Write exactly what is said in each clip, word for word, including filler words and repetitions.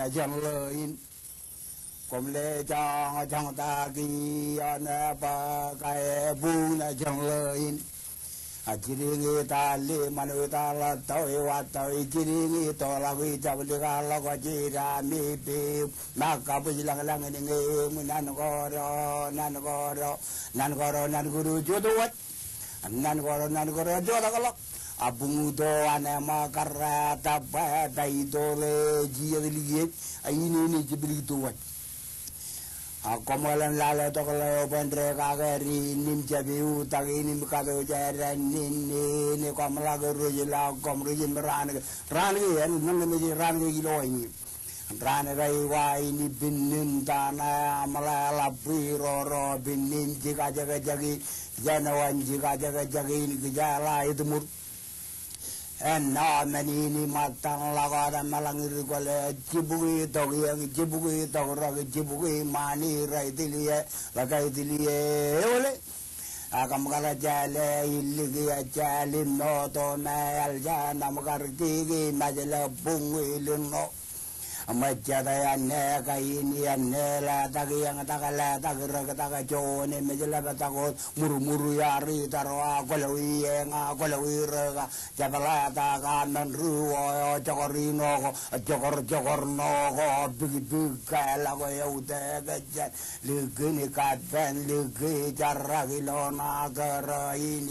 Jān ḷō in. Koṃ le joñjoñtaki eo ne bwe kaebuñ ṇe jān ḷō in. A jidik ñe ta le ṃanwe ta ḷọk tọwe wa tọwe jidik ñe toḷọk ijab likaḷọk jidami pim. Ṃōk kabwij lañlañ in ñe eṃ nan koro nan koro nan koro nan koro jotwōj. Nan koro nan koro jotakḷọk. A buñuto an eṃ karreet bwe ta itoḷe jijet likiej a inene jeplik towaj. A koṃ ḷōmṇak lale tok ḷeo bwe en rekakere in im jab eutiej in im kato jān in in in koṃ ḷak rej ḷọk koṃ rej im raan ke raan ke en nañinmej raan ke ilo in. Raan ke eo wa in ippān in ta ṇe aṃ ḷe ḷap bwe ro ro ippān in jikajekjek in jān eo an jikajekjek in kijeḷā etmur. Āinwōt men in im ṃōttan ḷọk wōt eṃṃan ḷọk ri kwōle jibukwi tok iien jibukwi tok rōk jibukwi ṃani rej tiliō ḷọk ej tiliō eole. Ak kōṃ kar jāle illik iien jāle moto me eḷ jān aṃ kar tiki mejle buñwilin ṇo. Ṃōjjate āinwōt kain āinwōt letak iien tak letak rōk tak juon emej ḷap tak wōt murmur iar itar wa kwōlọwi eñ a kwōlọwi rōk a jepḷatak a men ruo eo jokor in ṇo ko jokor jokor ṇo ko pikpik ke ḷọk eutiej jān likin kappān liki jarrak ilo ṇa kōrā in.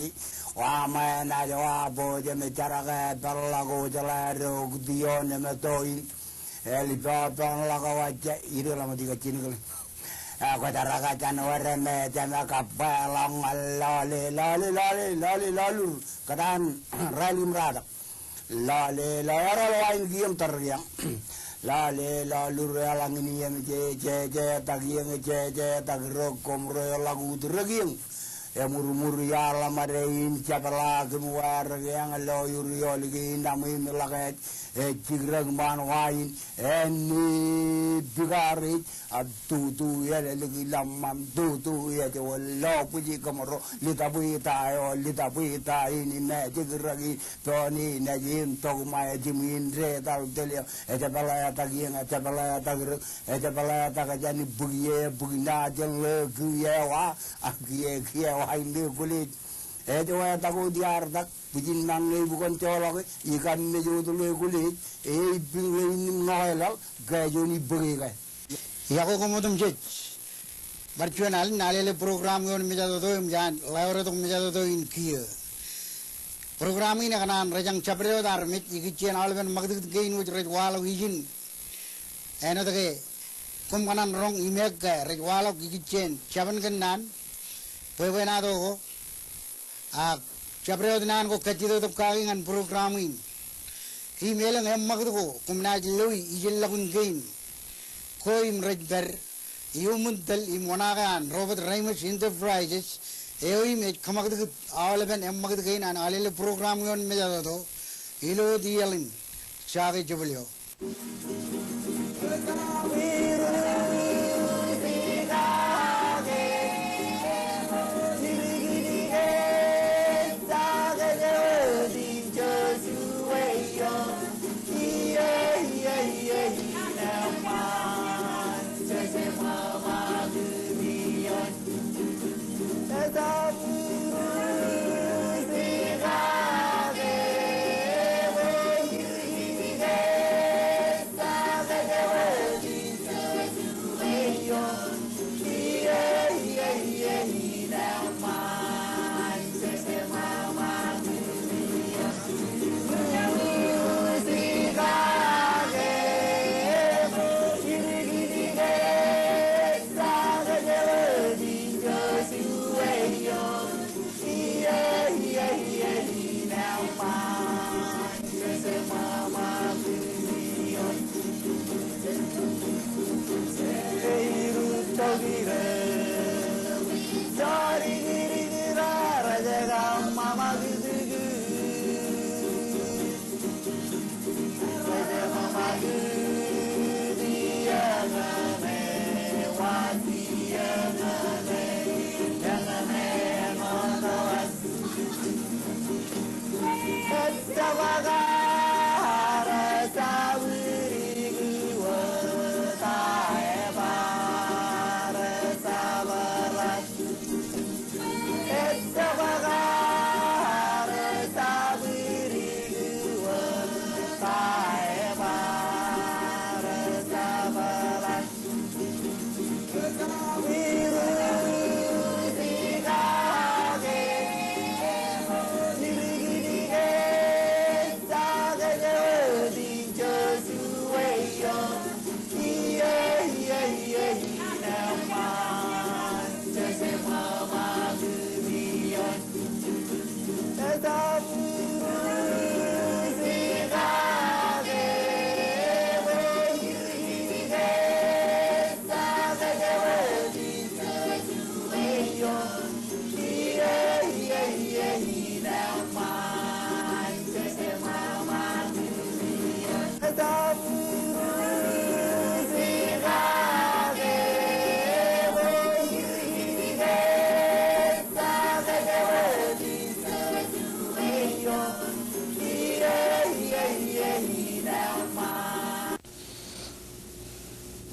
Wa ṃōṇōṇō wa bwe jemej jarrak e peḷḷọk wōj ḷe rok tion emeto in. Eḷap eo peḷḷọk wōj ej ri ḷōmṇak ikijjien kile. Eo kwōjarrak jān wōr emeej eo me kab bwe ḷọk ñan lale lale lale lale lalur kōtaan rālik im ratak. Lale lale eo rej ḷọk wain kiiō im tōre kiiō. Lale lalur eḷaññe in iien jeje jetak iien jeje tak rōk koṃ rej ḷọk ut rōk iien. Emurmur iaḷ ḷōṃade in jepḷaak im wāwōr eñ ilo ur iolik in aṃ im ḷọk ej ej jikrōk ṃaan wain āinwōt bikareej. Ak tutu ej ḷōmṇak im tutu ej wōt lo bwij kōmro litabwita eo litabwita in im ej jikrōk in Toni nejin tokmā ejimwin re tal telio ejepeleta kiiō ejepeleta kirōk ejepeleta kajani bukje bukna jān ḷe kiiō wa a kiiō kiiō wa in le kulej. Ej wātak utiar tak bwijin mañe ipukon joḷọke ikam mej wōt ḷe kulej. Ej bwijin ḷe in im ṇoke laḷ ke juon ibukwe ke. Iọkwe koṃ otemjej. Bar juon alen alele program eo in mejatoto im jān ḷeo retok mejatoto in kiiō. Program in ekōṇaan rejañ jabdewōt armej ikijjien aolepen ṃakūtkūt kein wōj rej waḷọk ijin. Āinwōt ke koṃ kōṇaan roñ im ekke rej waḷọk ikijjien jabōn kōnnaan bwebwenato ko. Ak jabdewōt naan ko kajjitōk kaki ñan program in. Im elōñ eṃṃakūt ko koṃ naaj loe ijellọkun kein ko im rej pād iuṃwin tōl im oṇaake an Robert Reimers Enterprises eo im ej kōṃakūtkūt aolepen eṃṃakūt kein an alele program eo in mejatoto ilo wōt iiaḷ in. Jake jebōl eo.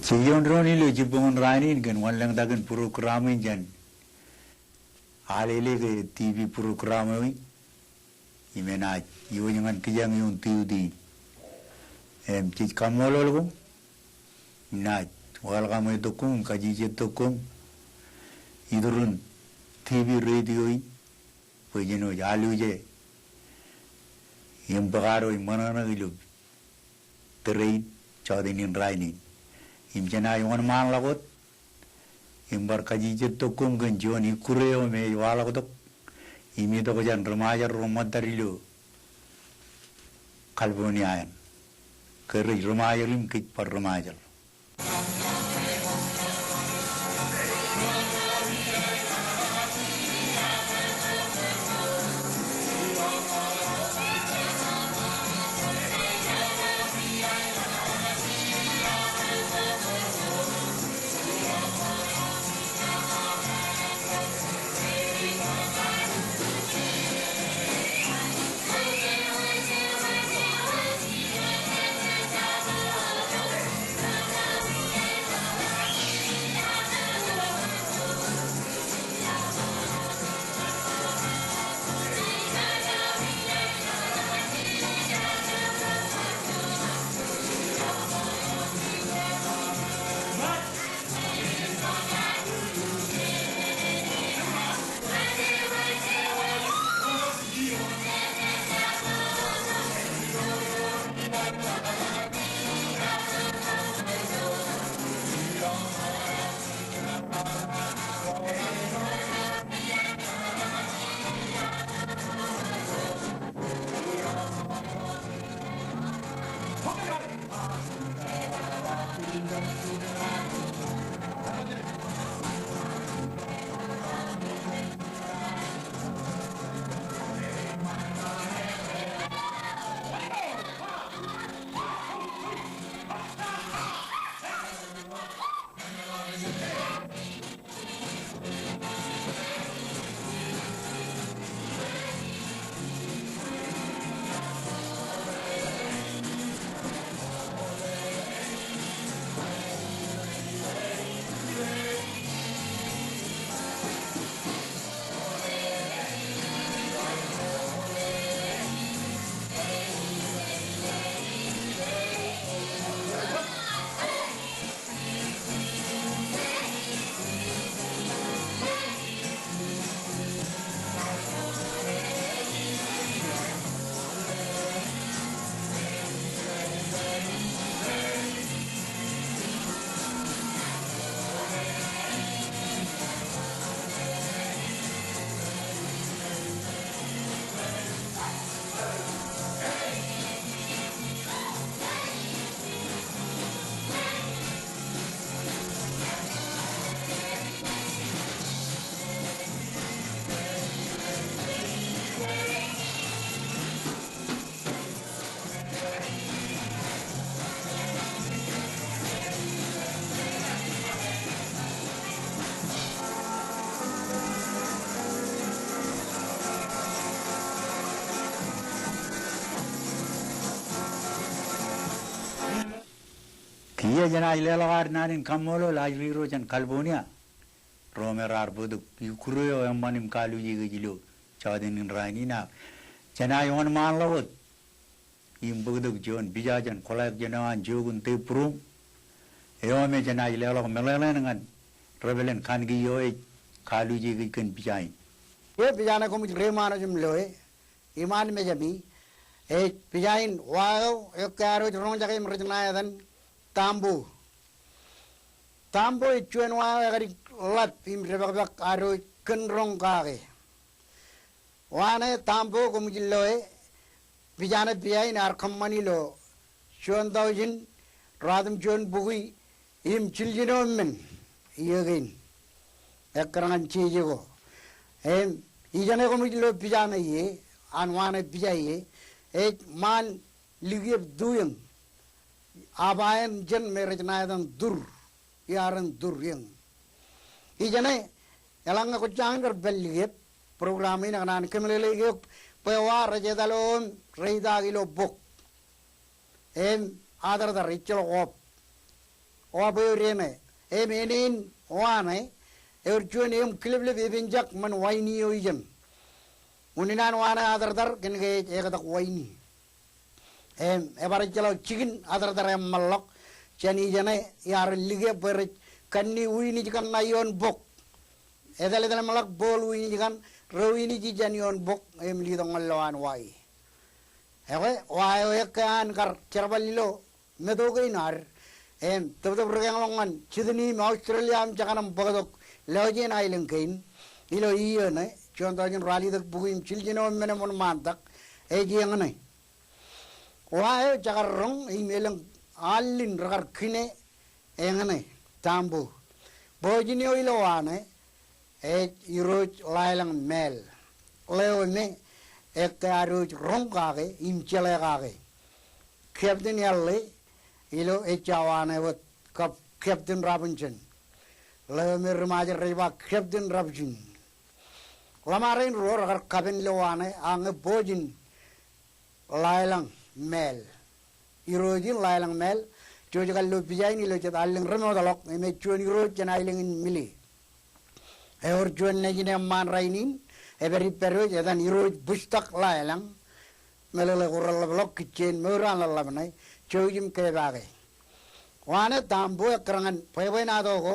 Jej iọndoon ilo jibboñōn rainin kōn wanlōñtak in program in jān Alele ke TV program eo in. Im enaaj iwōj ñan kijeañ ioon Tiuti in. Im jej kaṃṃoolol koṃ im naaj welcome tok koṃ im kajjitōk tok koṃ iturin TV radio in bwe jen wōj aluje im bōk ad wōj ṃōṇōṇō ilo tōre in jọteen in rainin. Im jenaaj wōnṃaanḷọk wōt im bar kajjitōk tok koṃ kōn juon ikkure eo me ej waḷọktok im itok jān ri-Ṃajeḷ ro ṃōttad ilo California eṇ. Ke rej ri-Ṃajeḷ im kōj bar ri-Ṃajeḷ. Kiiō jenaaj leḷọk ad naan in kaṃṃoolol ajri ro jān California ro me raar bōktok ikkure eo eṃṃan im kaluje kōj ilo jọteen in rainin. Ak jenaaj wōnṃaanḷọk wōt im bōktok juon pija jān kōḷḷāik jān eo an jokun tepbūruoṃ eo me jenaaj leḷọk meḷeḷein ñan ri-pālen kankiiō eo ej kaluje kōj kōn pija in. Eo pija ṇe koṃij reiṃaanḷọk im loe iṃaan mejāmi. Ej pija in wa eo ekkā ad wōj roñjake im rej ṇa etan Tambo. Tambo ej juon wa eo ekadik ḷap im depakpak ad wōj kōn roñ kake. Wa ṇe Tambo koṃij loe, pija ṇe pija in ear kōṃṃani ilo juon taujin ruatimjuon bukwi im jiljino men iiō kein ekkar ñan jeje ko. Im ijeṇe koṃij lo pija ṇe ie, an wa ṇe pija ie, ej ṃaan likiep tu iōñ. Apaeṇ jān me rej ṇa etan Tur, iar eṇ Tur iōñ. Ijeṇe eḷaññe kwōj jañin kar pād likiep, program in ekōṇaan kōmeḷeḷeik eok bwe wa rej etale im reitaak ilo bok. Im atartar ejjeḷọk oop. Wa bwe ewōr eṇe, im eṇ in wa ṇe, ewōr juon eṃ kileplep epenjak ṃōn waini eo ijeṇ. Unin an wa ṇe atartar kōn ke ej ektak waini. Im ebar ejjeḷọk jikin atartar eṃṃanḷọk jān ijeṇe iar like bwe rej kanni winij kaṇ ṇa ioon bok. Etaletalṃōḷọk bool winij kaṇ, rewinij jān ioon bok im litok ñan lowaan wa e. Ekwe, wa eo ekkā an kar jerbal ilo meto kein ad. Im tōptōp ri-keñḷọk ñan Sydney im Australia im jekanooj bōktok lọjien aelōñ kein. Ilo iiō ṇe, juon tọujin ruwalitōk bukwi im jiljino men eṃṃan ṃaantak, ej eñṇe. Wa eo jekar roñ im elōñ allin rekar kine eñṇe, Tambo. Bōjin eo ilo wa ṇe ej Irooj Laelañ Mel. Ḷeo me ekkā ad wōj roñ kake im jeḷā kake. Captain eḷḷe ilo ejja wa ṇe wōt kab Captain Robinson. Ḷeo me ri-Ṃajeḷ rej ba Captain Robinson. Ḷōṃarein ruo rekar kapen ilo wa ṇe, a ñe bōjin Laelañ Mel. Irooj in Laelañ Mel, jej kar lo pija in ilo jet allōñ remootḷọk, im ej juon irooj jān aelōñ in Mile. Ewōr juon nejin eṃṃaan rainin, ej pād ippād wōj etan Irooj Bujtak Laelañ. Meḷeḷe ko reḷapḷọk kijjien mour an ḷōḷḷap ṇe, jouj im kepaake. Wa ṇe Tambo ekkar ñan bwebwenato ko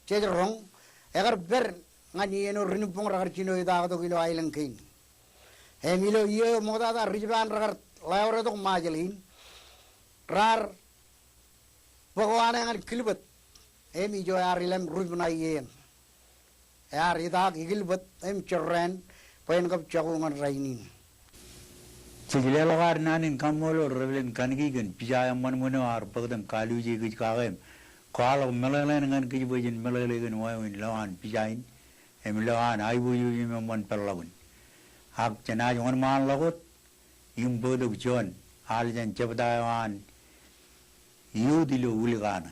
jej roñ, ekar pād ñan iien eo ri-nibboñ rekar jino itaaktok ilo aelōñ kein. Im ilo iiō eo ṃoktata ri-Jipaan rekar ḷaoretok Ṃajeḷ in, raar bōk wa ṇe ñan kilbōt. Im ijo ear ilem rup ṇa iien. Ear itaak ikilbōt im jorrāān bwe en kab jako ñan rainin. Jej leḷọk ad naan in kaṃṃoolol rej pād im kankiiō kōn pija eṃṃanṃōn eo ear bōktok im kaluuji kōj kake im kwaḷọk meḷeḷein ñan kōj bwe jen meḷeḷe kōn wāween lowaan pija in im lowaan aiboojoj im eṃṃan peḷḷọkin. Ak jenaaj wōnṃaanḷọk wōt im bōktok juon al jān jebta eo an youth ilo Ulikaan.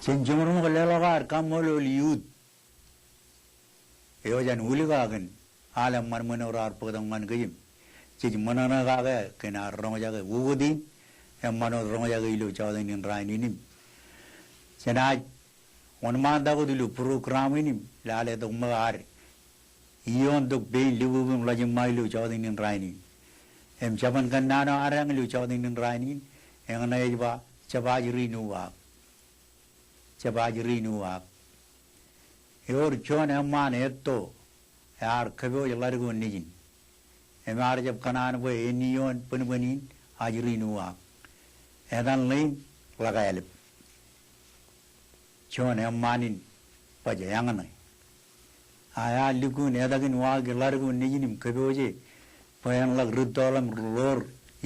Jen joñoul ṃōk leḷọk ad kaṃṃoolol youth eo jān Ulika kōn al eṃṃan ṃōn eo raar bōktok ñan kōj im jej ṃōṇōṇō kake kōn ad roñjake ukōt in eṃṃan wōt roñjake ilo jọteen in rainin im jenaaj wōnṃaantak wōt ilo program in im lale tok ṃōk ad ioon tok pein lukkuun ḷōjiṃ ṃae ilo jọteen in rainin. Im jabōn kōnnaan eo ad eñ ilo jọteen in rainin eñṇe ej ba Jabaj Ri Nuwaak. Jabaj Ri Nuwaak. Ewōr juon eṃṃaan etto ear kōpooj ḷadik eo nejin im ear jab kōṇaan bwe en ioon bōnbōn in aj Ri Nuwaak. Etan ḷein Ḷōkaelep. Juon eṃṃaan in baj eñṇe. A ear lukkuun etakin waaki ḷadik eo nejin im kōpooje bwe en ḷak rūttoḷọk im ḷoor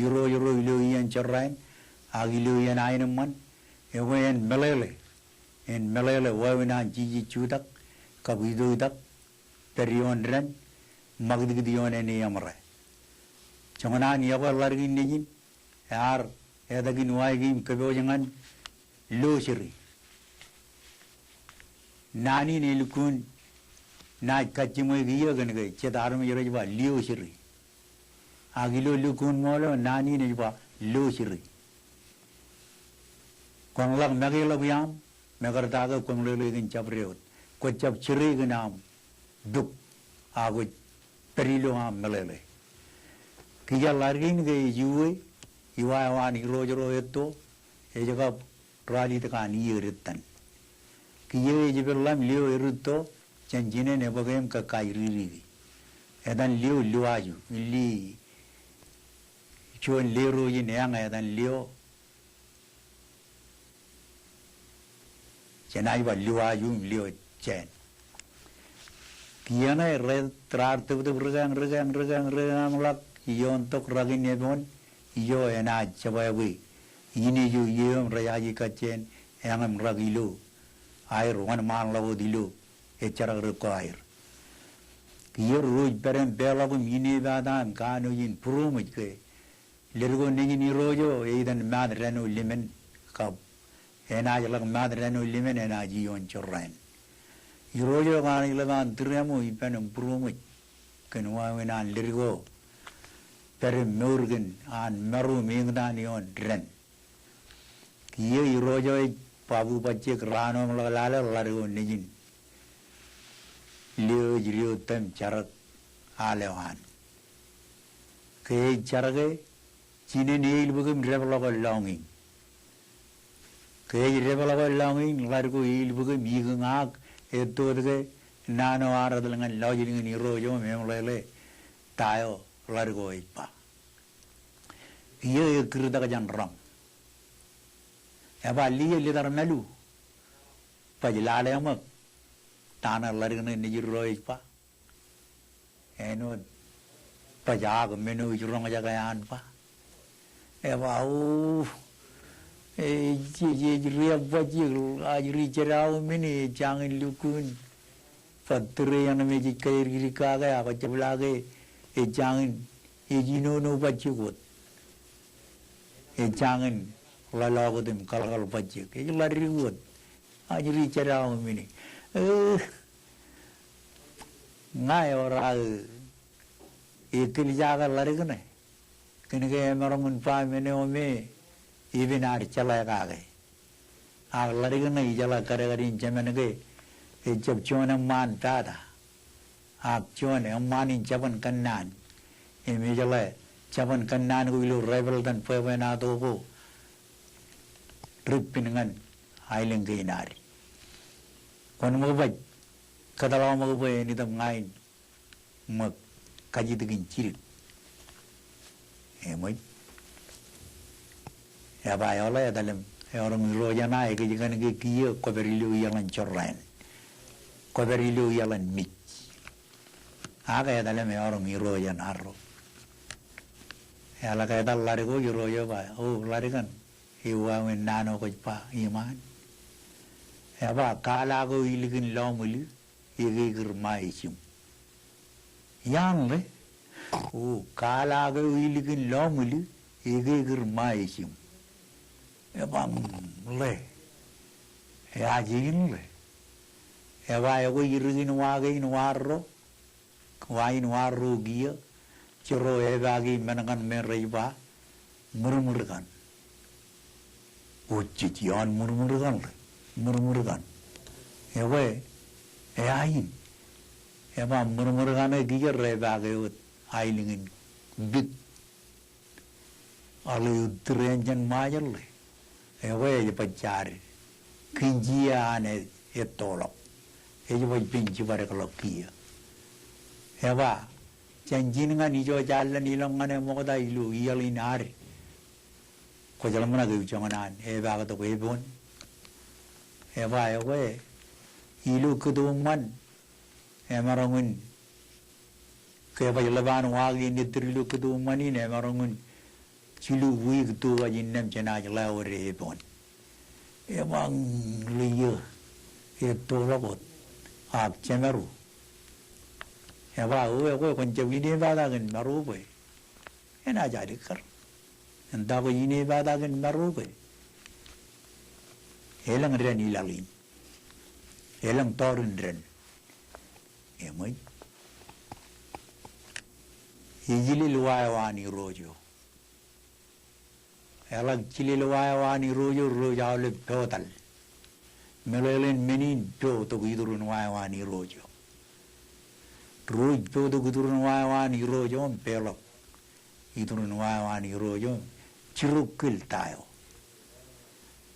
irooj ro ilo iien jorrāān ak ilo iien aenōṃṃan, ekwe en meḷeḷe, en meḷeḷe wāween an jijej jutak kab itoitak pād ioon dān ṃakūtkūt ioon āne eṃōrā. Joñan an yokwe ḷadik in nejin ear etakin waaki im kōpooj ñan Lio Siri. Naan in elukkuun naaj kajjiṃwe kiiō kōn ke jet armej rej ba Lio Siri. Ak ilo lukkuun ṃool eo naan in ej ba Lio Siri. Kwōn ḷak make ḷọk iaam, mekarta ke kwōmeḷeḷe kōn jabdewōt. Kwōj jab jere kōn aṃ duk, ak kwōj pād ilo aṃ meḷeḷe. Kiiō ḷadik in ke ej uwe, iwāween irooj ro etto, ej kab ralitōk an iiō dettan. Kiiō ej pād ḷọk im Lio erūtto jān jinen ebōke im kōkkaijrikiki. Etan Lio Luwaju, ili juon lerooj in eañ etan Lio jenaaj ba Luwaju im Lio Jāān. Kiiō ṇe rej raar tōptōp rūkañ, rūkañ, rūkañ, rūkañ im ḷak ioon tok rakin Eboon, ijo enaaj jebwābwe ine ijo iiō im rejaje kajjien eañ im rak ilo aer wōnṃaanḷọk wōt ilo ejjerak ri ko aer. Kiiō rej pād im peḷọk im inepata im kanooj in būroṃōj ke ledik eo nejin irooj eo eitan maat dān eo lemān kab enaaj ḷak maat dān eo lemān enaaj ioon jorrāān. Irooj eo ekanooj ḷap an tūriaṃo ippān im būroṃōj kōn wāween an ledik eo pād im mour kōn an maroñ im eñtaan ioon dān. Kiiō irooj eo ej babu bajjek raan eo im ḷak lale ḷadik eo nejin. Lio ej diwōjtōm jarōk al eo an. Ke ej jarōke, jinen eilbōk im depḷọk e lọñiin. Ke ej depḷọk e lọñiin, ḷadik eo eilbōk im ikōñ ak etto wōt ke naan eo ear etal ñan lọjilñin irooj eo im emeḷeḷe ta eo ḷadik eo ej ba. Kiiō ekkūrtak jān roñ. Eba, Lio, litar mālu. Baj lale ṃōk ta ṇe ḷadik ṇe nejid ro ej ba. Āinwōt baj ak men eo ij roñjake an ba. Eba, o, ej, ej, ej riab bajjek, ajri jed aō men ej jañin lukkuun. Baj tūre eṇ me jej kaedikdik kake ak ejjab lale ke ej jañin, ej inono bajjek wōt. Ej jañin ḷōḷọkūt im kōḷkōḷ bajjek. Ej ḷadik wōt. Ajri jed aō men e. Eh, ña ewōr aō ekkōljake ḷadik ṇe. Kōnke emaroñ in ba men eo me epen ad jeḷā kake. Ak ḷadik ṇe ijeḷā kadkad in jemān ke ejjab juon eṃṃaan pata. Ak juon eṃṃaan in jabōn kōnnaan. Im ijeḷā jabōn kōnnaan ko ilo Rebelton bwebwenato ko. Ri pen ñan aelōñ kein ad. Kwōn ṃōk baj kōtḷọk ṃōk bwe en itok ña in ṃōk kajjitōk in jidik. Eṃōj. Eba, eḷap etal im eoroñ irooj eṇ, ekōjkan ke kiiō kwōpād ilo iaḷan jorrāān. Kwōpād ilo iaḷan mej. Ak etal im eoroñ irooj eṇ arro. Eḷak etal ḷadik eo, irooj eo eba, o ḷadik eṇ, ewāween naan eo kwōj ba iṃaan. Eba, kala ko ilikin lọmọli, ekekūr ṃae jiṃ. Ian ḷe? O, kala ko ilikin lọmọli, ekekūr ṃae jiṃ. Eba, mm, ḷe. Eaje in ḷe. Eba ekwe irikin wa kein wa ro, wa in wa ro kiiō, jero epaake men kaṇ me rej ba ṃōrṃōr kaṇ. Ojej ioon ṃōrṃōr kaṇ ḷe, ṃōrṃōr kaṇ. Ekwe, ea in. Eba ṃōrṃōr kaṇ eo kiiō repaake wōt aelōñ in bid. Aḷ eo tūr en jān Ṃajeḷ ḷe. Ekwe ej baj aer. Kōn jiiō an ettoḷọk. Ej baj pen jibadekḷọk kiiō. Eba jān jin ñan ijo jān lōn ilọk ñan eṃokta ilo iaḷ in ad. Kwō jeḷā ṃōṇōṇō ke eo joñan an epaaktok epoon. Eba ekwe ilo kōto eṃṃan emaroñ in, ke baj ḷap an wa kein ettōr ilo kōto eṃṃan in emaroñ in jilu wiik tuwaj innām jenaaj ḷeo ed epoon. Eba ḷe iiō ettoḷọk wōt ak jemāru. Eba o ekwe kwōn jab inepata kōn maro bwe enaaj alikkar. Eṇ ta kwōj inepata kōn maro ke? Elōñ dān ilaḷ in. Elōñ tọọr in dān. Eṃōj. Ejilel wa eo an Irooj eo. Eḷak jilel wa eo an Irooj eo, Irooj aolep potal. Meḷeḷein men in potok iturin wa eo an Irooj eo. Irooj potok iturin wa eo an Irooj eo im peḷọk iturin wa eo an Irooj eo im jirokkōl ta eo.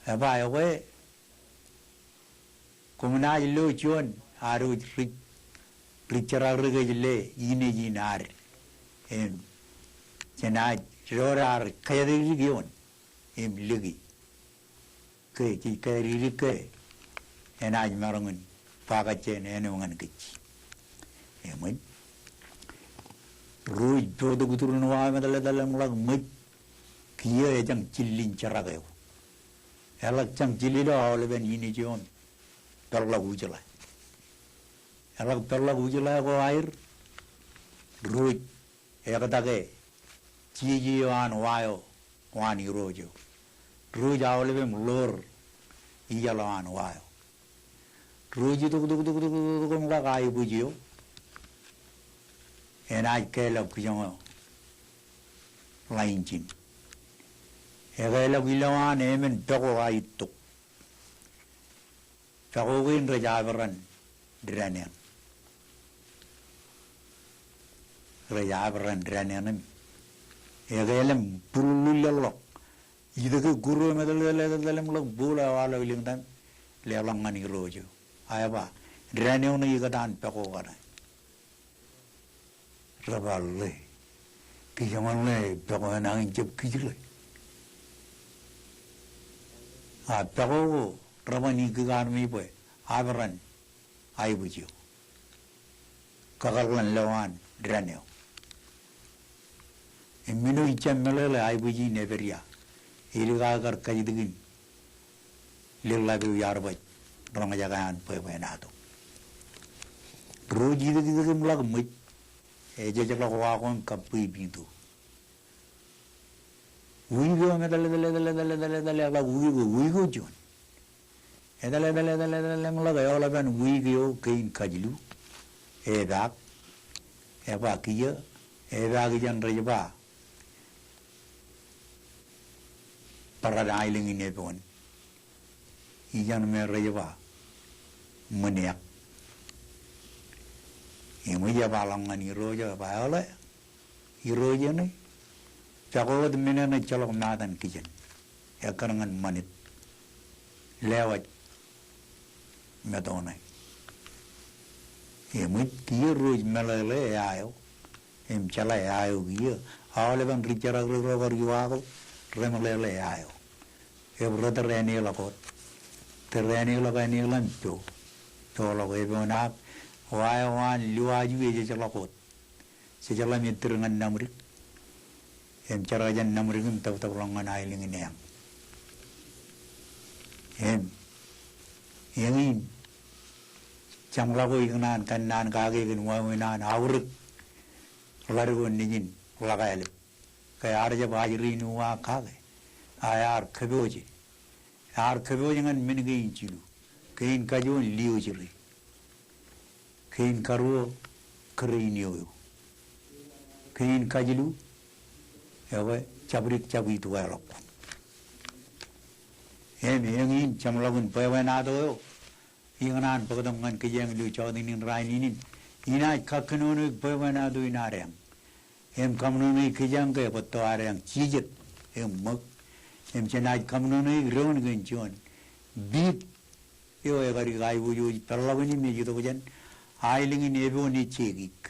Eba ekwe koṃ naaj lo juon ad wōj ri, ri jerọk ri kōj le inij in ad. Im jenaaj doraar kajatdikdik eoon im liki. Ke jej kajatdikdik ke enaaj maroñ in ba kajjien āinwōt ñan kōj. Eṃōj. Irooj potok iturin wa eo im etal etal im ḷak ṃōj. Kiiō ejjañ jillin jerọk eo. Eḷak jañ jillin eo aolepen inij eo im peḷḷọk ujeḷā. Eḷak peḷḷọk ujeḷā ko aer, Irooj ektake jeje eo an wa eo, wa an Irooj eo. Irooj aolep im ḷoor iaḷ eo an wa eo. Irooj itok tok tok tok tok im ḷak aebōj eo. Enaaj keḷọk kijoño ḷain ijin. Ekeḷọk ilowaan emān pako aittok. Pako kein rej aperan dān eṇ. Rej aperan dān eṇ im ekeḷọk im būḷuḷḷuḷḷọk. Itōke kūr eo im etal etal etal etal im ḷak booḷ eo aolep iliñtan leḷọk ñan Irooj eo. Ak eba, dān eo ṇe ikōtaan pako kaṇe. Rej ba ḷe, kijoñan ḷe pako eṇ aō in jab kij ḷe. A pako ko rej ban ikkik armej bwe aperan aebōj eo. Kakōḷḷan lowaan dān eo. Im men eo ij jab meḷeḷe aebōj in epād ia. Edik aō kar kajjitōk in lōḷḷap eo iar baj roñjake an bwebwenato. Irooj itok itok im ḷak ṃōj. Ejejḷọk wa ko im kabbwij pitu. Wiik eo im etal etal etal etal etal etal eḷak wiik eo, wiik eo juon. Etal etal etal etal im ḷak eoḷapān wiik eo kein kajilu. Epaak. Eba kiiō. Epaak ijeṇ rej ba barāinwōt aelōñ in epoon. Ijeṇ me rej ba ṃōn eak. Eṃōj ej ba ḷọk ñan Irooj eo eba eḷe Irooj eṇ e. Pako wōt men eṇ ejjeḷọk matan kijen. Ekkar ñan ṃanit. Lewōj meto ṇe. Eṃōj kiiō Irooj meḷeḷe ea eo. Im jeḷā ea eo kiiō. Aolepen ri jerọk ri ro kar iwaakḷọk remeḷeḷe ea eo. Im rej tōre eṇeḷọk wōt. Tōre eṇeḷọk eṇeḷọk im po. Poḷọk epoon ak wa eo an Luwaju ejejḷọk wōt. Jejeḷā im ettōr ñan Naṃdik. Im jerkakjeṇ Naṃdik im tōptōpḷọk ñan aelōñ in eañ. Im eñin jeṃḷọk eo ikōṇaan kōnnaan kake kōn wāween an aorōk ḷaddik eo nejin ḷọk ālep. Ke ear jab ajri in uwaak kake. A ear kōpooje. Ear kōpooje ñan men kein jilu. Kein kajuon, liuujri. Kein karuo, kōrā in eo eo. Kein kajilu, ekwe, jabdik jab ituwaḷọk. Im eñin jeṃḷọkin bwebwenato eo ikōṇaan bōktok ñan kōjeañ ilo jọteen in rainin in. Inaaj kakkōnono bwebwenato in adeañ. Im kaṃōṇōṇō kōjeañ ke ebōtto adeañ jijet im ṃōk. Im jenaaj kaṃōṇōṇō doon kōn juon bid eo ekadik aiboojoj peḷḷọk in im ej itok jān aelōñ in Epoon Ejjeik.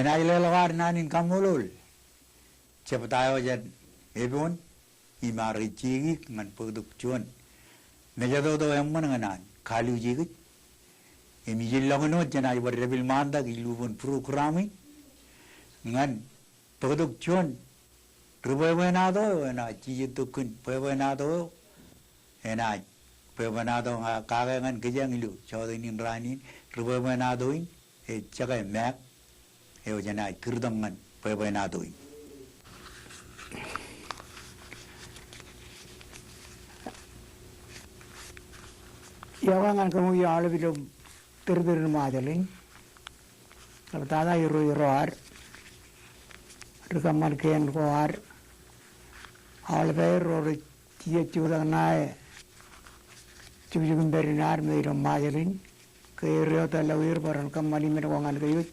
Enaaj leḷọk ad naan in kaṃṃoolol jebta eo jān Epoon im ar ejjeiki ñan bōktok juon mejatoto eṃṃan ñan an kaaliwij kōj. Im ijin ḷọk in wōt jenaaj bar dāpilṃaantak ilubōn program in ñan bōktok juon ri bwebwenato eo enaaj jijet tok kōn bwebwenato eo enaaj bwebwenato ña kake ñan kōjeañ ilo jọteen in raan in. Ri bwebwenato in ej jake Mak eo jenaaj kūrtok ñan bwebwenato in. Iọkwe ñan kōmij aolep ilo tōrtōr in Ṃajeḷ in. Ḷaptata irooj ro ad, ri kōṃṃan kien ko ad, aolep aer ro rej jijet jutak ṇae jukjuk im pād in ad me ilo Ṃajeḷ in. Ke er eo tōl ḷọk er bwe ren kōṃṃani men ko ñan kōj wōj.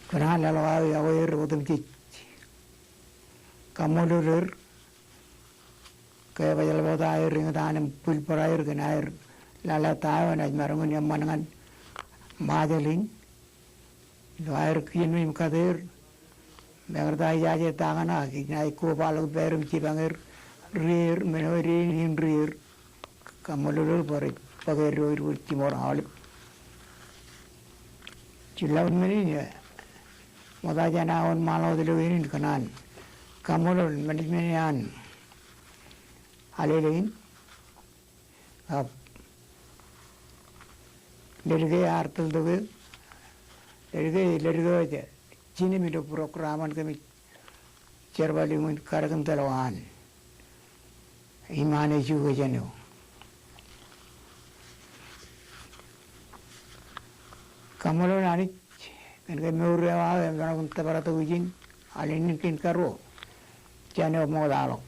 Kōṇaan leḷọk aō iọkwe er otemjej. Kaṃṃoolol er ke ebajjeḷọk ta aer eñtaan im bwilbar aer kōn aer lale ta eo enaaj maroñ in eṃṃan ñan Ṃajeḷ in. Ilo aer kijenmej im kate er, mekarta ijaje ta kaṇe ak inaaj kobaḷọk ippāer im jipañ er, ri er, men eo ej in ri er. Kaṃṃoolol er bwe rej bōk eddo ilo jiṃor aolep. Jillaḷ men in, ṃokta jān aō wōnṃaanḷọk wōt ilo iien in kōṇaan kaṃṃoolol management eo an Alele in. Ak leddik eo ear tōltok eō, leddik eo, leddik eo ej jinem ilo program an kōmij jerbal iuṃwin karōk im tōl eo an im an ej juke jān eō. Kaṃṃoolol Anij kōn ke mour eo aō emaroñ in tōpar tok ijin alen in kein karuo jān eō ṃoktaḷọk.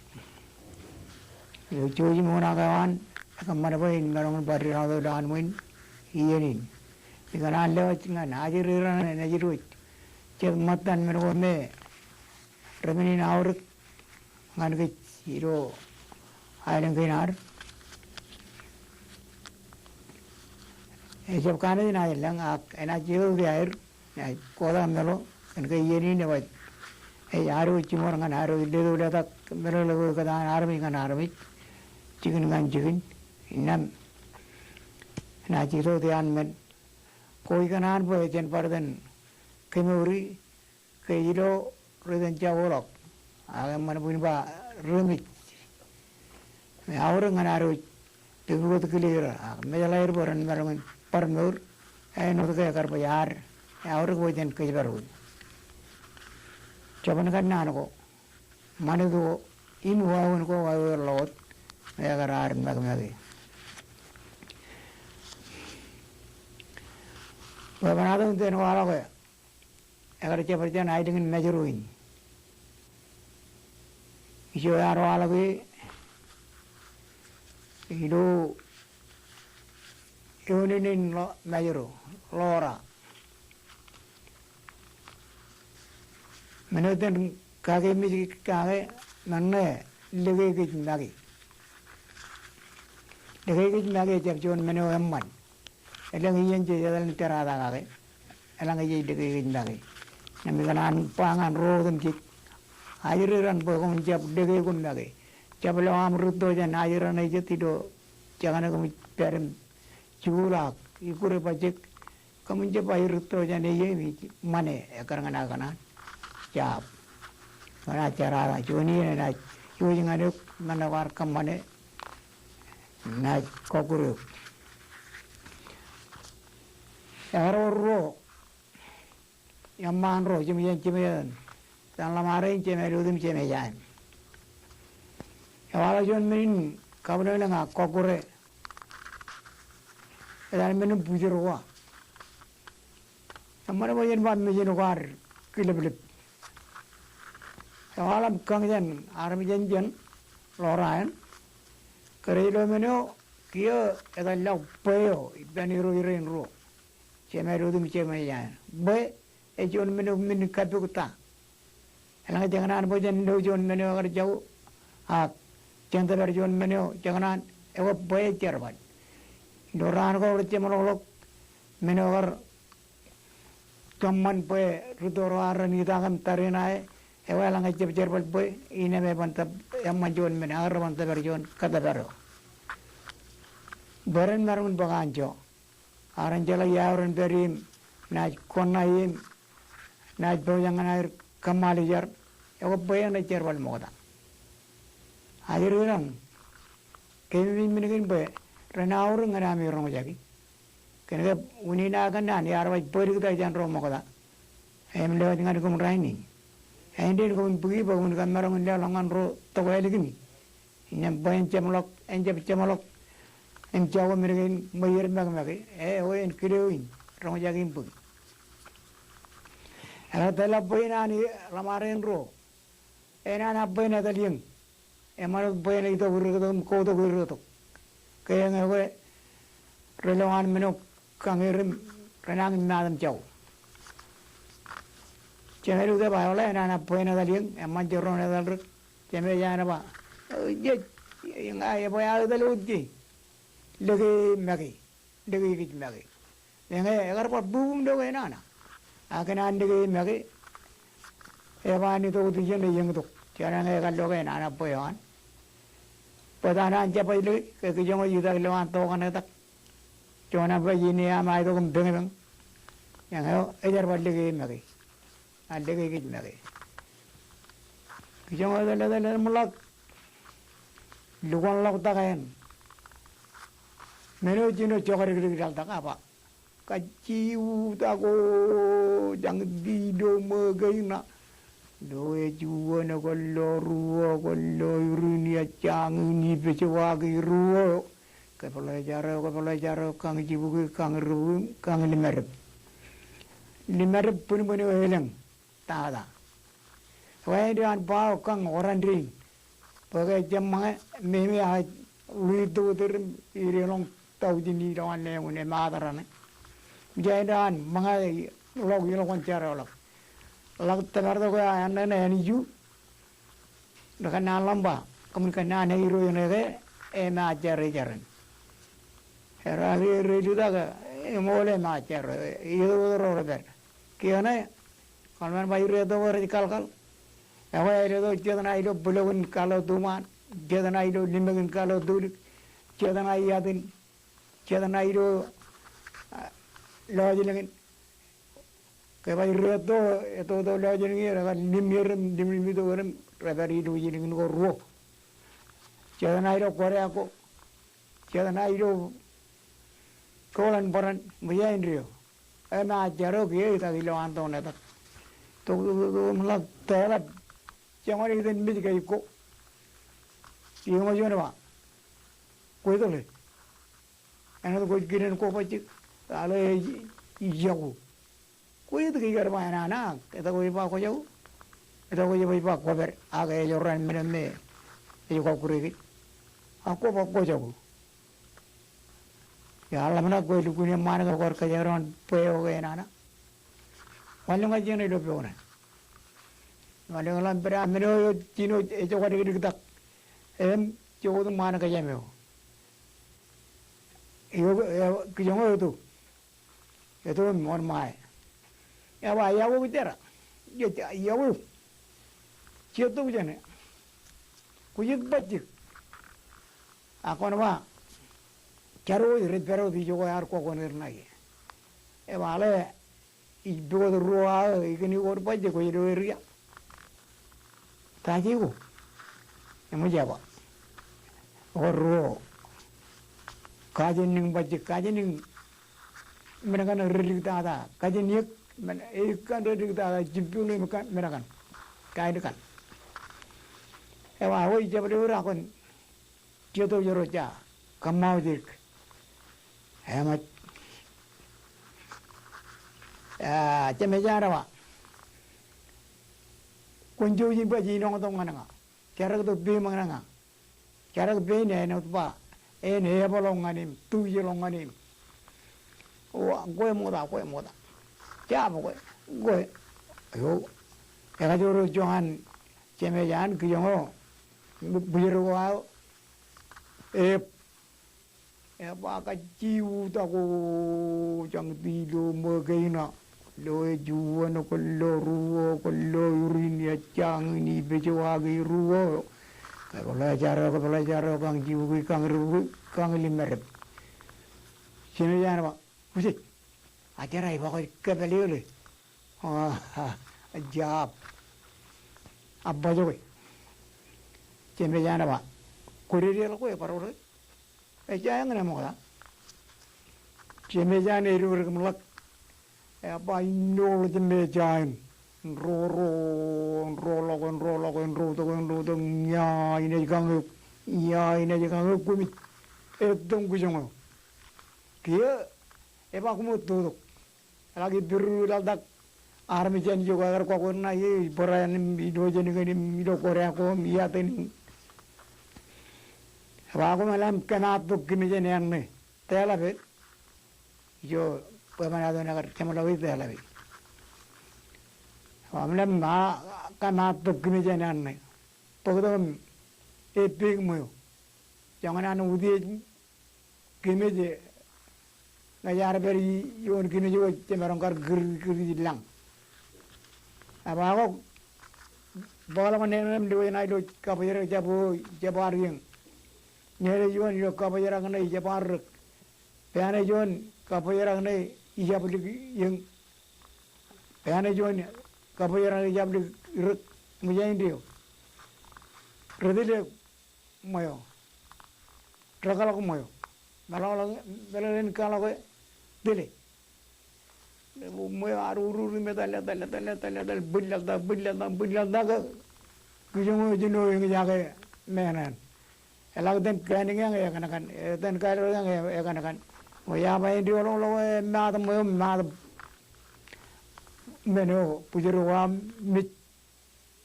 Eo jouj im uṇak eo an ekōṃṃan bwe in maroñ in bar deḷọñtok ilowaan ṃwiin iien in. Ikōṇaan lewōj ñan ajri raṇ enaaj irooj jet ṃōttan men ko me remen in aorōk ñan kōj ilo aelōñ kein ad. Ejab kaṇe enaaj lōñ ak enaaj jekōk aer, enaaj kotak meḷo kōn ke iien in ewōj ej ad wōj jiṃor ñan ad wōj leto letak meḷeḷe ko kōtaan armej ñan armej, jikin ñan jikin. Innām enaaj itok tian men ko ikōṇaan bwe jen bar itōn kemouri ke ilo ri itōn jako ḷọk ak eṃṃan bwe in ba ri mej me aorōk ñan ad wōj pepukot kile er ak mejeḷā er bwe ren maroñ in bar mour, āinwōt ke ekar baj ad aorōk bwe jen kōjparok. Jabōn kōnnaan ko, ṃanit ko im wāween ko wāween ḷọk wōt me ekar ad make make. Bwebwenato in iten waḷọk e ekar jab bar jān aelōñ in Mājro in. Ijo ear waḷọk e ilo eoon in ḷọk Mājro, Ḷora. Men eo iten kake mej kake, men ṇe lōke kōj make. Lōke kōj make ejab juon men eo eṃṃan. Elōñ iien jej etal in jerata kake. Elōñ iien jej lōke kōj make. Innām ikōṇaan ba ñan ro otemjej, ajri raṇ bwe koṃwin jab lōke koṃ make. Jab lo aṃ rūtto jān ajri raṇ eo jet ilo jekane koṃij pād im jikuuḷ ak ikkure bajjek. Koṃwin jab bar rūtto jān e im ij ṃane ekkar ñan aō kōṇaan jab. Ñan aō jerata juon iien enaaj iwōj ñan eok men eo kwaar kōṃṃane. Naaj kọkkure eok. Ekar wōr ruo eṃṃaan ro, jeṃōj eṇ, jeṃōj etan. Etan ḷōṃaro in, jeṃaad wōt im jeṃaad jaen. Ewaḷọk juon men in kabwilōñlōñ ak kọkkure etan men in bwijor ko. Eṃṃan bwe jen ba mejān ko ad kileplep. Ewaḷọk kañ jān armej eṇ jān Ḷora eṇ. Kōrā ilo men eo kiiō etal ḷọk bwe eo ippān irooj rein ruo. Jeṃaad wōt im jeṃaad jaen. Bwe ej juon men eo men in kappok ta. Eḷaññe jekōṇaan bwe jen lo juon men eo ekar jako ak jen tōpar juon men eo jekōṇaan, ekwe bwe ej jerbal. Ilo raan ko rej jeṃḷọkḷọk Men eo kar kōṃṃan bwe rūtto ro arro en itak im tariṇae, eo eḷaññe ejjab jerbal bwe innem eban tōp, eṃṃan juon men, ak reban tōpar juon kōtōpar eo. Bwe ren maroñ in bōk anjọ. Ak ren jeḷā ia eo ren pād im naaj kōṇṇa im naaj pojak ñan aer kōṃṃale jar, ekwe bwe en ej jerbal ṃokta. Ajri raṇ, keememej men kein bwe ren aorōk ñan ami roñjake. Kōnke unin aō kōnnaan, iar baj bōd kōttāik jān ro ṃokta im lewōj ñan koṃ rainin. Āindein koṃwin bōki bwe koṃwin kab maroñ in leḷọk ñan ro tokālikimi. Innām bwe en jeṃḷọk, en jab jeṃḷọk im jako men kein ṃweier ṃakṃake, e, eo en kile eo in roñjake im bōki. Eḷak tōl ḷap bwe in an ḷōṃaro in ruo. Enana bwe en etal iien. Eṃṃan wōt bwe en itok irreotok im kotok irreotok. Ke eñeo ke relōñ an men eo kañer im renañin maat im jako. Jemed eok ej ba, eḷe enana bwe en etal iien, eṃṃan jorrāān etal rik. Jemed ej ba, ej, ej, ña ebwe aō etal wōt je. Lōke make, lōke kōj make. Eñeo ekar bar bubum doke enana. Ak kōn an lōke make, eba an itok wōt ijeṇ ej eñtok. Jenañe ekar lo ke enana bwe eo an. Bōtab an jab baj lōke, ke kijoñ ej itak ilowaan tokān etak. Juon am baj in eaṃ itok im peñpeñ. Eñeo ejar bar lōke make. Ak lōke kōj make. Kijoñ etal, etal, etal ṃōḷak. Lukkuun ḷọk tak eṇ. Men eo jino jokdikdik laḷtak ak ba, kajjiutak ko, jañin ilo ṃōk kein ṇa. Lo ejuon, kōn lo ruo, kōn lo irin, ejjañin ipejwaki ruo. Kōpeḷḷe jar eo, kōpeḷḷe jar eo, kañ jibukwi, kañ ribukwi, kañ limadep. Limadep bōnbōn eo elōñ tata. Ekwe āindein an ba eo kañ oran dein. Bwe ke ejjab ṃōñā, meimei ak ḷuitto tōr im ide ḷọk taujin ilowaan neeṃ in emaat raṇe. Im āindein an ṃōñā ḷọk ilọk kōn jar eo ḷọk. Ḷak tōpar tok eo an ṇe ṇe āniju. Ri kōnnaan ḷọk im ba, kōmin kōnnaan eo irooj ṇe ke emaat jar eo jar in. Erro ri, ri litak, eṃool emaat jar eo, itok ro rej pād. Kiiō ṇe, kōn men ba irreotok rej kalkal. Ekwe āindein jet ṇa ilo bwilọkin kaḷ eo tuṃaan, jet ṇa ilo limōkin kaḷ eo tulik, jet ṇa iatin, jet ṇa ilo, ah, lọjilñin. Ke bar reto, eto, eto lọjilñin, ekar limjer im limlimtok er im rej pād ilo jilñin ko ruo. Jet ṇa ilo kwōdeak ko, jet ṇa ilo kōḷan bōran, ṃōj āindein eo. Emaat jar eo kiiō itak ilowaan tokān etak. Tok, tok, tok, tok, im ḷak tōḷap. Joñan iten mej ke ikko. Iuṃwin juon ba, kwōj etōḷe. Āinwōt kwōj kilen ko bajjek. Eḷe ej jako. Kwōj etōḷe, ikar ba enana. Etak kwōj ba kwōj jako. Etak kwōj ba kwōpād. Ak ejorrāān men eo me ej kọkkure kōj. Ak kwō ba kwōj jako. Iar ḷōmṇak kwe lukkuun eṃṃaan ke kwōj kōjeraṃṃan bwe eo ke enana. Wanlōñ ej jeṇe ilo peoṇe. Wanlōñ ḷọk im pād men eo jino ejokdikdik tak. Im jokwe ṃaan kōjām eo. Eo, eo, kijoñ eo eto. Eto im wōnṃae. Eba, iọkwe jar. Ej, iọkwe. Jet tok jeṇe. Kwōj jet bajjek. Ak kwōn ba, jar wōt rej pād wōt ijoko ear kọkkure er ṇae. Eba, eḷe ij pukot ruo aō, ikōṇ ikōṇ bajjek kwōj lo er ia. Ta ej ko. Eṃōj eba. Ko ruo. Kajenniñ bajjek, kajenniñ men kaṇ reddiktata. Kajen eik, men, eik kaṇ reddiktata, jibboñ im kaṇ, men kaṇ. Kain kaṇ. Eba, eo ij jab lo er ak kwōn Jet tok jerro ja, kōṃṃao jidik. Eṃōj. Aa, Jemes ear ba, kwōn jouj im baj inoñtok ñan ña. Jarōk tok peim ñan ña. Jarōk pein āinwōt ba, en epḷọk ñan im, tuijeḷọk ñan im. Wa, kwe ṃokta, kwe ṃokta. Jab kwe, kwe. Eo. Ekajoor eo joñan Jemes an kijoñ eo. Bwijero aō. Ep. Eba kajjiutak ko, jañti ilo ṃōk kein ṇa. Lo ejuon, kōn lo ruo, kōn lo irin, ejjañin, ipejoaki ruo. Kōpeḷḷā jar eo, kōpeḷḷā jar eo, kañjiuki, kañrūki, kañlimedep. Jemeja eṇ ba, uje, ajera, iba kwōj kōpeḷḷọk. Aa, jab. Abba joke. Jemeja eṇ ba, kwōdedeḷọk kwe, bar wōr ke? Ejja eñṇe ṃokta. Jemeja eṇ edikdik im ḷak. Eba innoḷọk jemeja eṇ. Ro, ro, ro ḷọk, ro ḷọk, ro tok, ro tok, ia, inaaj kañe eok. Ia, inaaj kañe eok, koṃij ettoñ kijoñ eo. Kiiō, eba koṃ eo totok. Eḷak ippirur laḷtak armej jān ijo, ekar kọkkure ṇa ie, Ibrahim im ilo jān kein im ilo kōrā ko im iaten in. Eba koṃ eḷap im kōmaattok kōmij eṇ eṇ ṇe. Teḷape. Ijo bwebwenato in ekar jeṃḷọki teḷape. Eba koṃ eḷap im kōmaattok kōmij eṇ eṇ ṇe. Bōktok im epiik ṃweo. Joñan an utiej kōmij, ñe jaar pād ioon kōmij ko jemaroñ kar kūr, kūr ij lañ. Eba ko bōkḷọk ṇe eṇ im lewōj ṇa ilo kabōjrak jab, jab ar iiōñ. Ñe ej juon ilo kabōjrak ṇe ijab ar rōk. Pān ej juon kabōjrak ṇe ijab lik iiōñ. Pān ej juon kabōjrak ijab lik rōk. Ṃōj eo in deo. Ri tile ṃweo. Rekḷọk ṃweo. Meḷọkḷọk, meḷeḷein kaḷọk e tile. Ṃweo ar urur im etale, etale, etale, etale, etale, bwil laḷtak, bwil laḷtak, bwil laḷtak ke kijoñ eo jino eñjake meṇeṇ. Eḷak iten kain eñin ekankan, iten kain eñin ekankan. Ṃweo, eba eṇ diwōḷọk ḷọk e maat ṃweo, maat men eo bwijero aṃ mej.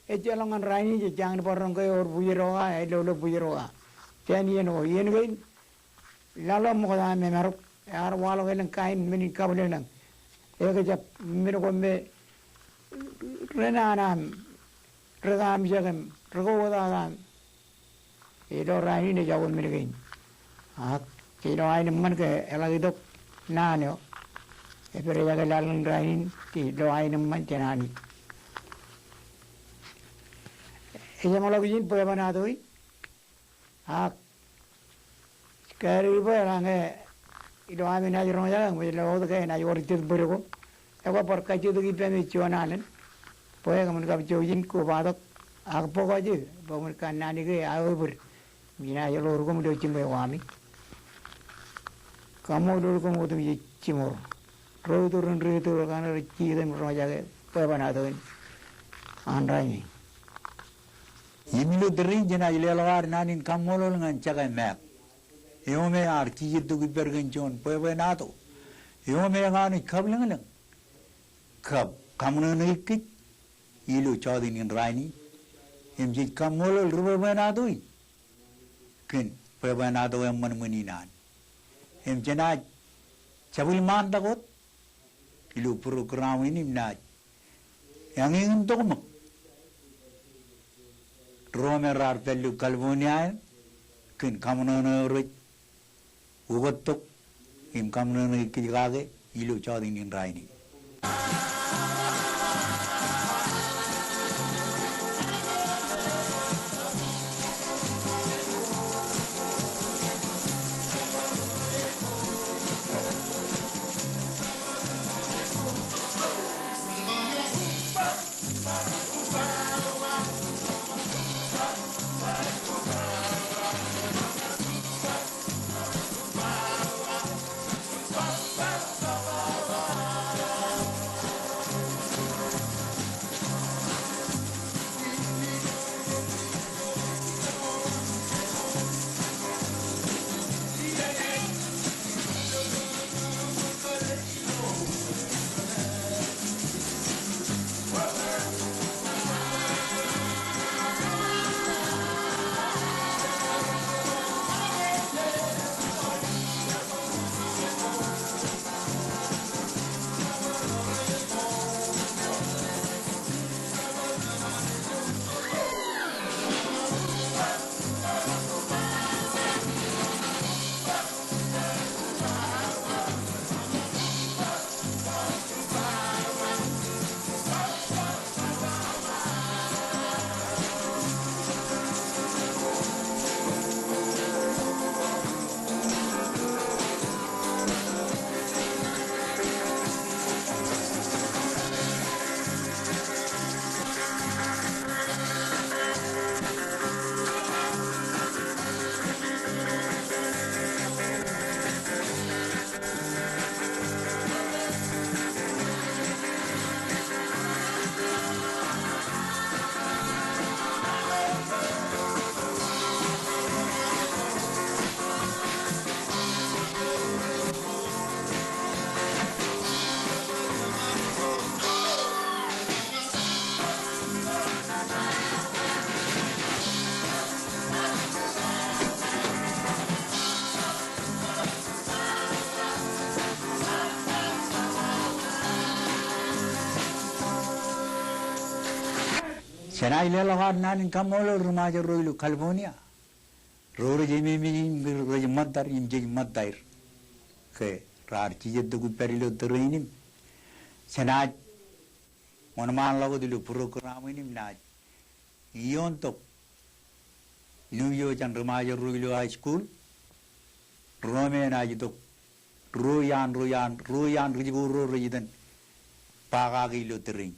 Ejjeḷọk ñan rainin, jej jañin bar roñ ke ewōr bwijero ka, ej lo, lo bwijero ka. Jān iien ko, iien kein, laḷ eo ṃokta im emarok, ear waḷọk elōñ kain men in kabwilōñlōñ. Ekjab, men ko me ri nana im ri kaamijak im ri kōwōtata im Ilo rainin ejako men kein. Ak ilo aenōṃṃan ke eḷak itok naan eo, epād ejake laḷ in rainin, ilo aenōṃṃan jān Anij. Ejeṃḷọk ijin bwebwenato in. Ak kōrā in bwe eḷaññe ilo ami naaj roñjake, eṃōj ḷọk ke enaaj wōr jet bōd ko. Ekwe bar kajjitōk ippemi juon alen. Bwe kōmin kab jouj in kobatok ak bōk aje, bwe kōmin kannaanōk e aō bōd. Im inaaj ḷoor koṃ ilo jiṃwe eo ami. Kaṃṃoolol koṃ otemjej jiṃor. Ro iturūṃ, ro iturūṃ, kaṇe rej jijet im roñjake bwebwenato in an rainin. Im ilo tōre in jenaaj leḷọk ad naan in kaṃṃoolol ñan Jake Maak. Eo me ear jijet tok ippād kōn juon bwebwenato. Eo me ekanooj kabwilōñlōñ kab kaṃōṇōṇōik kōj ilo jọteen in rainin. Im jej kaṃṃoolol ri bwebwenato in kōn bwebwenato eṃṃan ṃōn in an. Im jenaaj jab ilmaantak wōt ilo program in im naaj eñin tok ṃōk ro me raar pād ilo California eṇ kōn kaṃōṇōṇō rej ukōt tok im kaṃōṇōṇōik kōj kake ilo jọteen in rainin. Jenaaj leḷọk ad naan in kaṃṃoolol ri-Ṃajeḷ ro ilo California. Ro rej ememej im rej ṃōttad im jej ṃōttaer ke raar jijettok ippād ilo tōre in im jenaaj wōnṃaanḷọk wōt ilo program in im naaj ioon tok New York jān ri-Ṃajeḷ ro ilo high school. Ro me enaaj itok ruo iaan, ruo iaan, ruo iaan ri-jikuuḷ ro rej itōn ba kake ilo tōre in.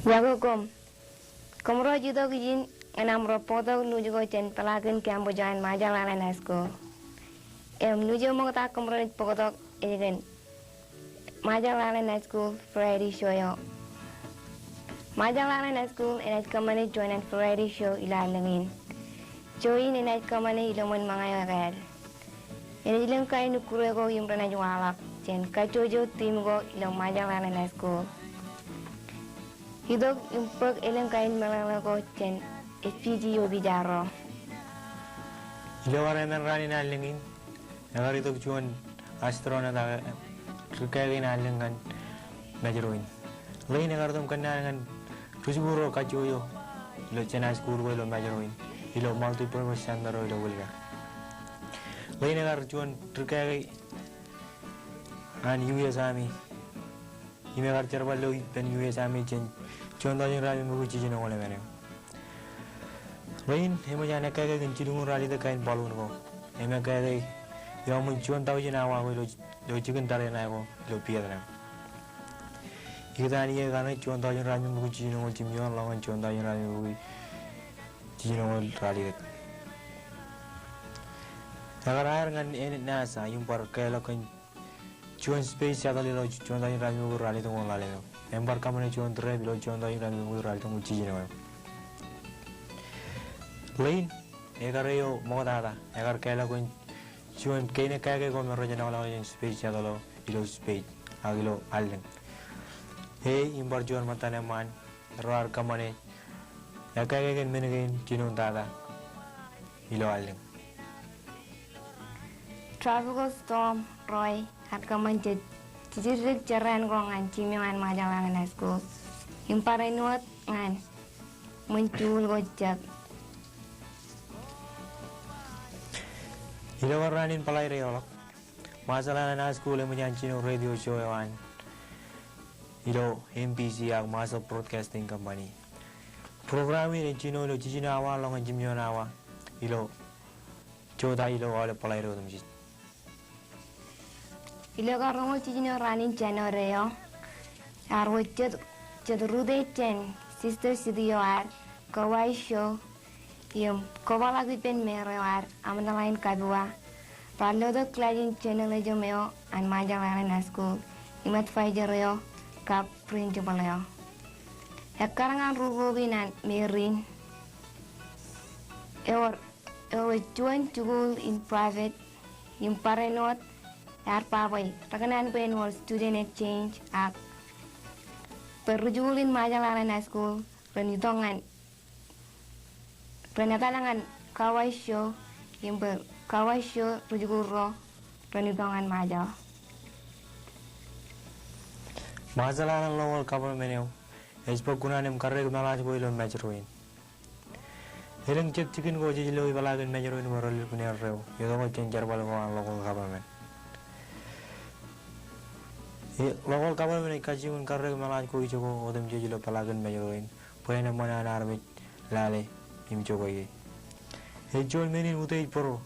Iọkwe koṃ. Koṃ ro ej itok ijin ñan aṃ ro bōktok nuuj ko jān peḷaakin campus eo an Marshall Islands High School. Im nuuj eo ṃokta koṃ ro ej bōktok ej kōn Marshall Islands High School variety show eo. Marshall Islands High School enaaj kōṃṃane juon an variety show ilo allōñ in. Show in enaaj kōṃṃane ilo ṃōn ṃōñā eo ekāāl. Enaaj lōñ kain ukkure ko im renaaj waḷọk jān kajjojo theme ko ilo Marshall Islands High School. Itok im bōk elōñ kain meḷeḷe ko jān F P G eo ippaṃ ro. Ilo kar emān raan in allōñ in, ekar itok juon astronaut ak ri-kake in allōñ ñan Mājro in. Ḷein ekar itok im kōnnaan ñan ri-jikuuḷ ro kajjojo ilo jān high school ko ilo Mājro in, ilo multipurpose center eo ilo Wilmar. Ḷein ekar juon ri-kake an U S Army. Im ekar jerbal ilo ippān U S Army jān juon tọujin ratimukwi jiljinoñoul emān eo. Ḷein eṃōj an ekkāke kōn jilñuul ralitōk kain balloon ko. Im ekkāke ioṃwin juon tọujin awa ko ilo, ilo jikin tariṇae ko ilo Vietnam. Ikōtaan iiō kaṇe juon tọujin ratimukwi jiljinoñoul jimjuon ḷọk ñan juon tọujin ratimukwi jiljinoñoul ralitōk. Ekar hire ñan eṇ NASA im bar keḷọk kōn juon space shuttle ilo juon tọujin ratimukwi ralitōñoul ḷalem eo. Im bar kōṃṃane juon trip ilo juon tọujin ratimukwi ralitōñoul jiljino eo. Ḷein ekar eo ṃoktata, ekar keḷọk kōn juon kein ekkāke ko me rej lọkḷọk jān space shuttle eo ilo space ak ilo allōñ. E, im bar juon ṃōttan eṃṃaan, raar kōṃṃane ekkāke kōn men kein jinoin tata ilo allōñ. Tropical Storm Roy ear kōṃṃan jej, jejirdik jerraan ko ñan team eo an Marshall Islands High School. Im bar āinwōt ñan ṃōn jikuuḷ ko jet. Ilo kar raan in Bōḷaide eo ḷọk, Marshall Islands High School eṃōj an jino radio show eo an ilo M B C ak Marshall Broadcasting Company. Program in ej jino ilo jiljino awa ḷọk ñan jimjuon awa ilo jota ilo aolep Bōḷaide otemjej. Ilo kar roñoul jiljino raan in January eo, ear wōt jet, jet rūtto jān sister city eo ad, Kauai show, im kobaḷọk ippān mayor eo ad, Amandalain Kabua, raar lotok class in journalism eo an Marshall Islands High School, im advisor eo, kab principal eo. Ekkar ñan ruo roob in an mayor in, ewōr, ewōr juon jikuuḷ in private, im bar āinwōt, ear ba bwe rekōṇaan bwe en wōr student exchange ak bwe ri-jikuuḷ in Marshall Islands High School ren itok ñan, ren etal ñan Kauai show, im bwe Kauai show ri-jikuuḷ ro ren itok ñan Marshall. Marshall Islands local government eo ej bōk kuṇaan im karreoik meḷaaj ko ilo Mājro in. Elōñ jet jikin ko jej lo ipeḷaakin Mājro in bwe relukkuun erreo, itok wōt jān jerbal ko an local government. E, local government ej kajjioñ in karreoik meḷaaj ko ijoko otemjej ilo peḷaakin Mājro in, bwe en eṃṃan an armej lale im jokwe ie. Ej juon men in utiej bōro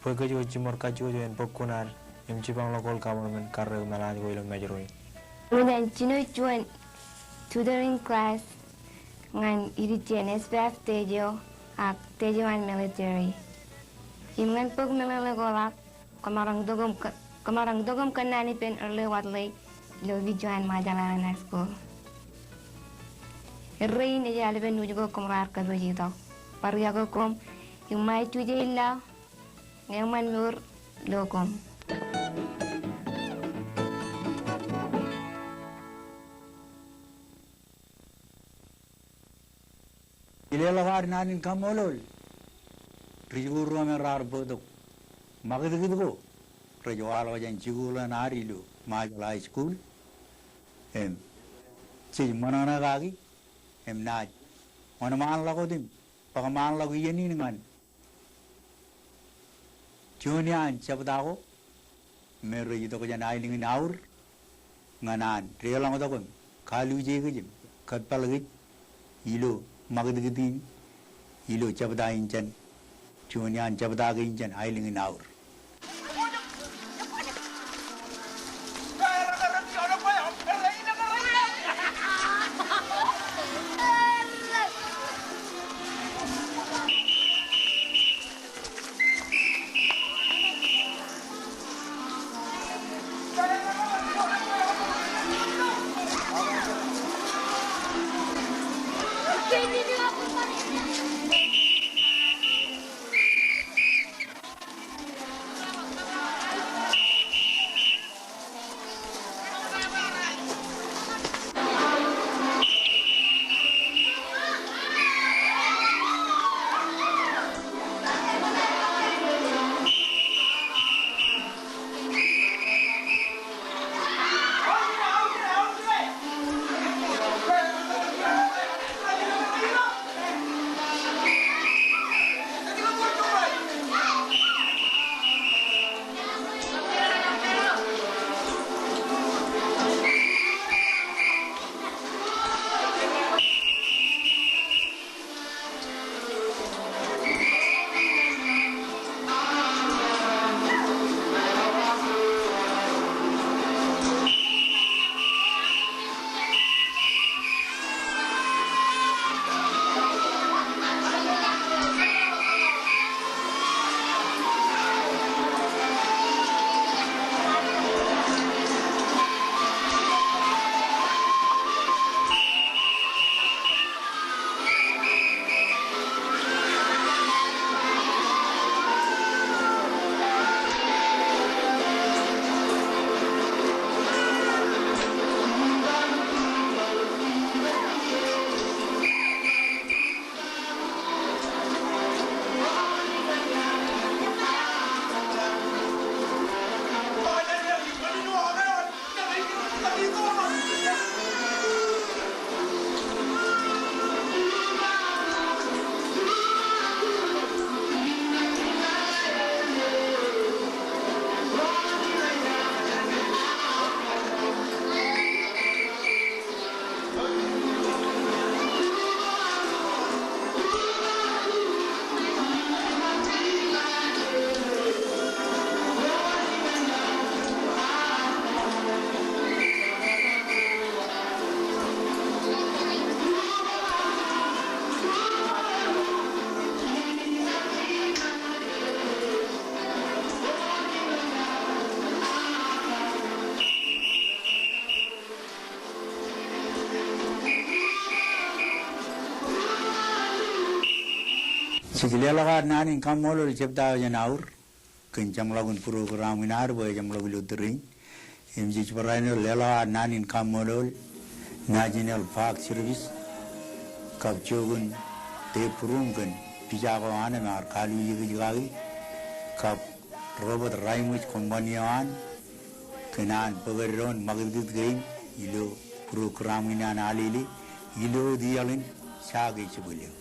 bwe kōj wōj jiṃor kajjojo en bōk kuṇaad im jipañ local government karreoik meḷaaj ko ilo Mājro in. Eṃōj an jino juon tutoring class ñan idijjien S P F stage eo ak stage eo an military. Im ñan bōk meḷeḷe ko ḷọk, kwōmaroñ itok im kō-, kwōmaroñ itok im kōnnaan ippān early wātḷe ilo office eo an Marshall Islands High School. Errein ej eḷap an nuuj ko koṃ raar kōpooj itok. Bar iọkwe koṃ im ṃae tuje ilo ñe eṃṃan mour ilo koṃ. Ij leḷọk ad naan in kaṃṃoolol ri-jikuuḷ ro me raar bōktok ṃakūtkūt ko rej waḷọk jān jikuuḷ eṇ ad ilo Ṃajeḷ High School. Im jej ṃōṇōṇō kaki im naaj wōnṃaanḷọk wōt im bōkṃaanḷọk iien in ñan juon iaan jebta ko me rej itok jān aelōñ in Aur ñan an deḷọñtok im kaluje kōj im kōppaḷ kōj ilo ṃakūtkūt in ilo jebta in jān juon iaan jebta kein jān aelōñ in Aur. Jej leḷọk ad naan in kaṃṃoolol jebta eo jān Aur kōn jeṃḷọkin program in ad bwe ejeṃḷọk ilo tōre in. Im jej barāinwōt leḷọk ad naan in kaṃṃoolol National Park Service kab jokun Dave Broom kōn pija ko an im ear kaluje kōj kaki, kab Robert Raimōj company eo an kōn an bōk eddoin ṃakūtkūt kein ilo program in an Alele ilo wōt iaḷ in Saake Jibwil eo.